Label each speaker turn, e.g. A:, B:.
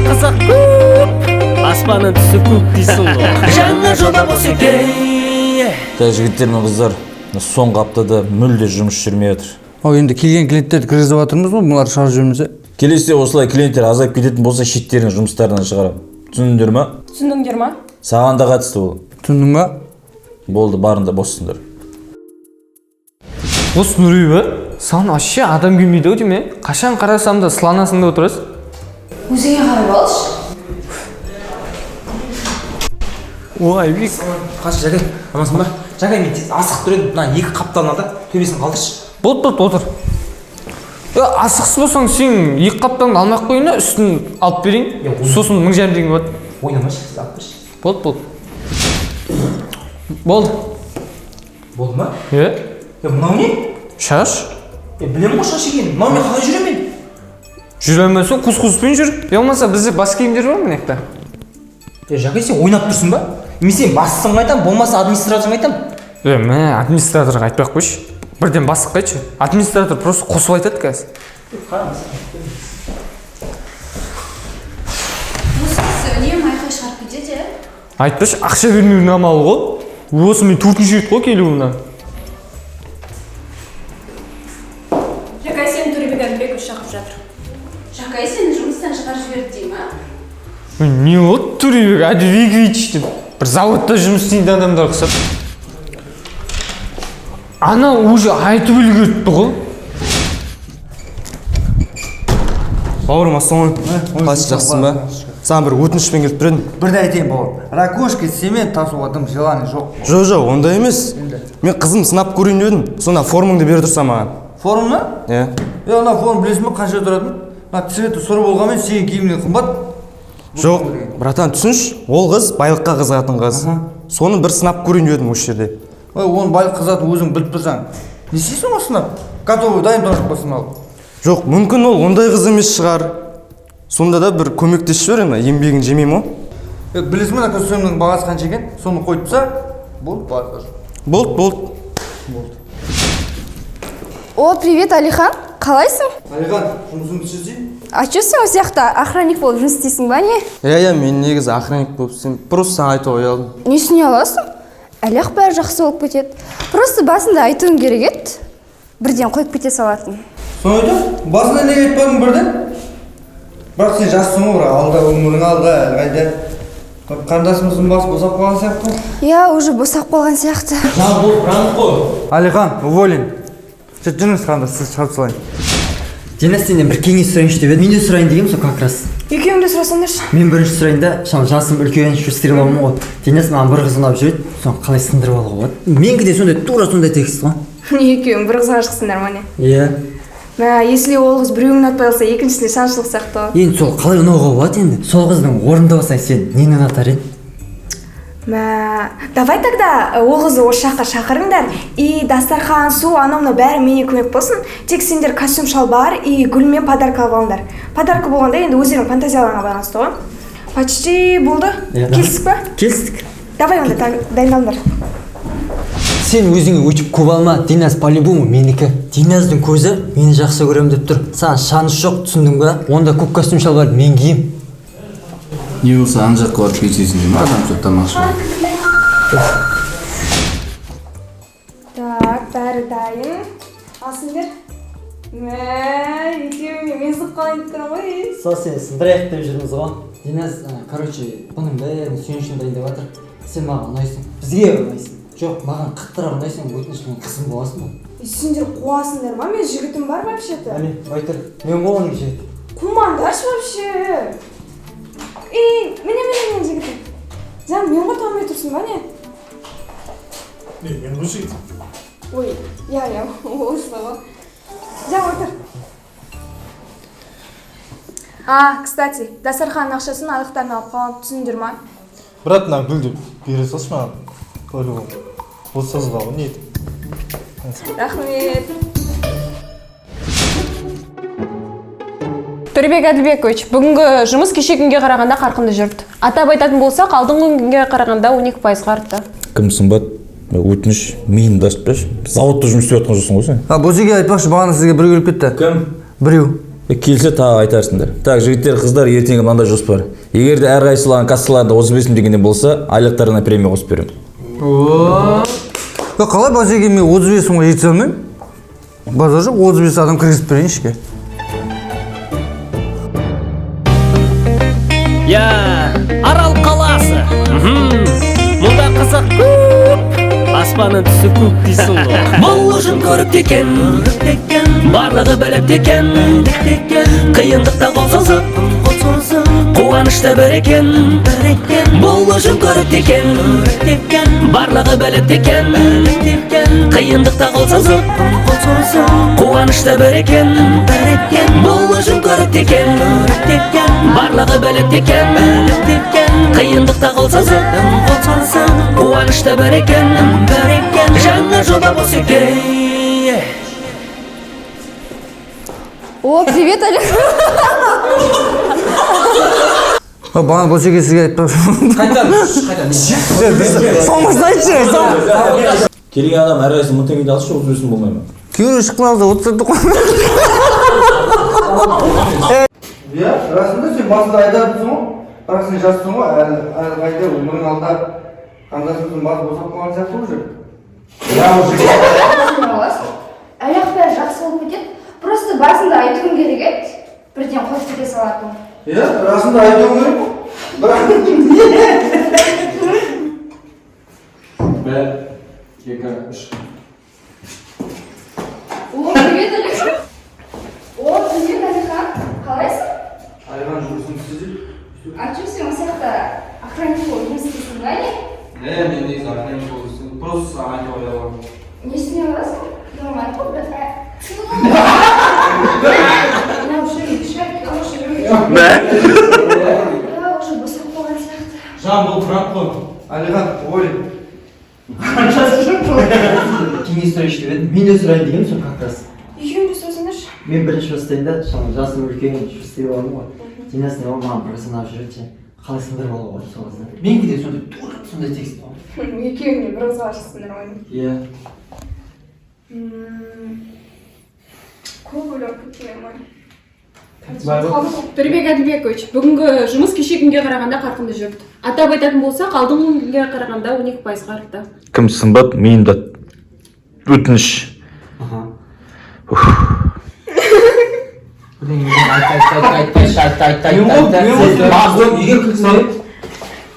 A: Қызық көп, аспанның түсі көк дейсің ғой. Жаңа жоба Босеке.
B: Так, жігіттер мен қыздар, соңғы аптада мүлде жұмыс жүрмей жатыр.
C: Ал енді келген клиенттерді кіргізіп жатырмыз ғой, бұлар шығарып жібермесе.
B: Келесіде осылай клиенттер азайып кететін болса, шеттерін жұмыстарынан шығарамын. Түсіндіңдер ма?
D: Түсіндіңдер ма?
B: Саған да қатысты ол.
C: Түсіндің ба?
B: Болды, барында боссыңдар.
E: Осы Нұри ба? Саған вообще адам келмейді ау деймін, ә? Қашан қарасам да сыланасың да отырасың.
D: Өзіңе қарап алшы.
E: О, Айбек.
F: Қаш, Жакай, амансың ба? Жакай, мен тез асығып тұр едім, мына екі қапталын ал да, төбесін қалдыршы.
E: Болды, болды, отыр. Асықсыз болсаң, сен екі қапталыңды алмай ақ қояйын да, үстін алып берейін. Сосын 1500 теңге болады.
F: Ойнамашы, тез алып берші.
E: Болды, болды. Болды.
F: Болды ма?
E: Е?
F: Мынау не?
E: Шаш.
F: Білемін ғой шаш екенін. Мынау мен қалай жүремін мен?
E: Жүре алмасаң, қус-қуспен жүр. Болмаса бізде бас киімдер бар мына жақта.
F: Жакай, сен ойнап тұрсың ба? Мен сен бастығыңа айтамын, болмаса администраторыңа айтамын.
E: Мә, администраторға айтпай ақ қойшы. Бірден бастыққа айтшы. Администратор просто қосып айтады қазір.
G: Осы кісі үнемі айқай шығарып кетеді, ә?
E: Айтпашы, ақша бермеудің амалы ғой. Осы мен 4-ші рет қой келуімнен.
D: Жакай, сені Төребек Әділбекович шақырып жатыр.
G: Жакай сені жұмыстан шығарып жіберді дей ма?
E: Не болды Төребек Әділбекович деп? Бір заводта жұмыс істейтін адамдар ұқсап. Ана уже айтып үлгеріпті ғой.
H: Бауырым, ассалаумағалейкум. Қалайсың, жақсысың ба? Саған бір өтінішпен келіп тұр едім.
C: Бірді айтайын, бауырым. Ракошка семен тасуға дым желание жоқ.
H: Жоқ, жоқ, ондай емес. Мен қызым сынап көрейін деп едім. Сонда формаңды бере тұрсам маған.
C: Форма ма?
H: Иә.
C: Ана форма білесің бе қанша тұратынын? Мына цветі сұр болғанмен сенің киіміңнен қымбат.
H: Жоқ, братан, түсінші. Ол қыз байлыққа қызығатын қыз. Соны бір сынап көрейін деп едім осы жерде.
C: Ой, оның байлық қызығатынын өзің біліп тұрсаң. Не істейсің оны сынап? Готовый, дайын тұрған болсын алып.
H: Жоқ, мүмкін ол ондай қыз емес шығар. Сонда да бір көмектесіп жібер енді, еңбегін жемеймін ғой.
C: Білесің бе, мына костюмнің бағасы қанша екен? Соны қойып тұрса, болды, бағасы.
H: Болды, болды.
C: Болды.
I: О, привет, Алихан. Қалайсың?
C: Алихан, жұмысыңды істесей?
I: А чё сен осы жақта охранник болып жұмыс істейсің ба, не?
H: Иә, иә, мен негізі охранник болып істеймін. Просто саған айтуға ұялдым.
I: Несіне аласың? Әлі-ақ бәрі жақсы болып кетеді. Просто басында айтуың керек еді. Бірден қойып кете салатын.
C: Соны айтамын. Басында неге айтпадың бірден? Бірақ сен жассың ғой, бірақ алда өмірің алда, әлі қайда. Қарындасымыздың басы босап қалған сияқты ғой.
I: Иә, уже босап қалған сияқты.
F: Жаңа болып пранк қой.
C: Алихан, уволен. Жүріңіз, қарындас, сізді шығарып салайын.
J: Дина, сенен бір кеңес сұрайыншы деп едім. Мен де сұрайын дегенмін сол как раз.
D: Екеуің де сұрасаңдаршы.
J: Мен бірінші сұрайын да, шамалы жасым үлкен, шустрилаумын ғой. Дина, маған бір қыз ұнап жүреді, соны қалай сындырып алуға болады? Менікі де сондай, тура сондай текст қой.
D: Не, екеуің бір қызға ғашықсыңдар ма, не?
J: Иә.
D: Мә, если ол қыз біреуін ұнатпай қалса, екіншісіне шаншылық сияқты ғой.
J: Енді сол қалай ұнауға болады енді? Сол қыздың орнында болсаң, сен нені ұнатар едің?
D: Мә, давай тогда ол қызды осы жаққа шақырыңдар. И дастархан, су, анау мынау бәрі менен көмек болсын. Тек сендер костюм шалбар и гүл мен подарка алып алыңдар. Подарка болғанда енді өздерінің фантазияларыңа байланысты ғой. Почти болды.
J: Иә.
D: Келістік па?
J: Келістік.
D: Давай онда дайындалыңдар.
J: Сен өзіңе өйтіп көп алма, Диназ по-любому менікі. Диназдың көзі мені жақсы көремін деп тұр. Саған шанс жоқ, түсіндің ба? Онда көк костюм шалбар мен киемін.
K: Не болса ана жаққа барып кетесің деймін, адам жоқ тамақ ішіп.
D: Так, бәрі дайын. Ал сендер? Мә, екеуіңе мен сынып қалайын деп тұрмын ғой.
J: Сол сені сындырайық деп жүрміз ғой. Диназ, короче, бұның бәрін сен үшін дайындап жатыр. Сен маған ұнайсың, бізге ұнайсың. Жоқ, маған қаттырақ ұнайсың, өтініш, менің қызым боласың ба?
D: Сендер қуасыңдар ма? Менің жігітім бар вообще-то.
J: Әне, байтыр, мен ғой оның жігіті.
D: Қумаңдаршы вообще. Ей, міне, міне, менің жігітім. Жан, мен ғой танымай тұрсың ба, не?
L: Не, мен ғой жігітім.
D: Ой, иә, иә, осы ғой. Жан, отыр. А, кстати, дастарханның ақшасын айлықтарына алып қаламын, түсіндіңдер ма?
L: Брат, мына гүлді бере салшы маған. По-любому. Осы қызға ғой, не еді?
D: Рахмет.
M: Төребек Әділбекович, бүгінгі жұмыс кеше күнге қарағанда қарқынды жүрді. Атап айтатын болсақ, алдыңғы күнге қарағанда 12%-ға артты.
B: Кім Сымбат? Өтініш, миымды ашып берші. Заводта жұмыс істеп жатқан жоқсың ғой сен.
C: А, Бозеке, айтпақшы, бағана сізге біреу келіп кетті.
B: Кім?
C: Біреу.
B: Келсе тағы айтарсыңдар. Так, жігіттер, қыздар, ертеңгі мынандай жоспар. Егер де әрқайсыларының кассаларында 35 мың теңгеден болса, айлықтарына премия қосып беремін.
C: Қалай базеге мен 35 мыңға жете алмаймын? Базар жоқ, 35 адам кіргізіп берейін ішке.
A: Я, Арал қаласы. Мұнда қызық көп. Аспанның түсі көк дейсің ғой. Бұл ұжым көріпті екен, барлығы біліпті екен. Қиындықта қол созып, қуанышта бір екен. Бұл ұжым көріпті екен, барлығы біліпті екен. Қиындықта қол созып, қуанышта бір екен. Бұл ұжым көріпті екен, барлығы біліпті екен. Қиындықта қол созып, қуанышта бір екен. Жаңа жоба болса екен.
I: О, привет, Олег.
C: Бағана Босеке сізге айтпақшы.
F: Қайтан, қайтан.
C: Соңғысын айтшы.
B: Келген адам әрқайсысы 1000 теңгеден алшы, 35 мың болмай ма?
C: Кейбіреу шыққан алды, 34 қой. Иә, расында сен басында айтатынсың ғой. Бірақ сен жассың ғой, әлі қайда өмірің алда. Қандасымыздың басы босап қалған сияқты уже.
H: Я уже.
I: Әлі-ақ бәрі жақсы болып кетеді. Просто басында айтуың керек еді, бірден қойып кете салатын.
C: Иә, расында айтуың керек. Бірақ
K: 1, 2, 3.
I: О, привет, Алихан. О, привет, Алихан. Қалайсың?
C: Алихан жұмысын істейді.
I: А че сен осы жақта охранник болып жұмыс істейсің ба, не?
K: Не, мен негізі охранник болып істеймін. Просто саған айтып ойлағанмын.
I: Не істей аласың? Нормально ғой, бірақ Она уже мешает, она уже Я уже босап қалған сияқты.
F: Жан, бұл пранк қой.
C: Алихан, ой.
J: Кеңес сұрайыншы деп едім. Мен де сұрайын дегенмін сол как раз.
D: Екеуің де сұрасаңдаршы.
J: Мен бірінші бастайын да, шамалы жасым үлкен, істей аламын ғой. Динас не маған бір санап жүреді. Қалай сындырып алуға болады сол қызды? Менікі де сондай тура сондай текст қой.
D: Екеуің де бір қызға ғашықсыңдар ғой.
J: Иә.
D: Көп ойланып кеттім мен.
M: Төребек Әділбекович, бүгінгі жұмыс кеше күнге қарағанда қарқынды жүрді. Атап айтатын болсақ, алдыңғы күнге қарағанда 12%-ға артты.
B: Кім сымбат, миымда өтініш.
F: Айт, айт, айт, айт, айт, айт, айт, айт, айт. Неге күлсің?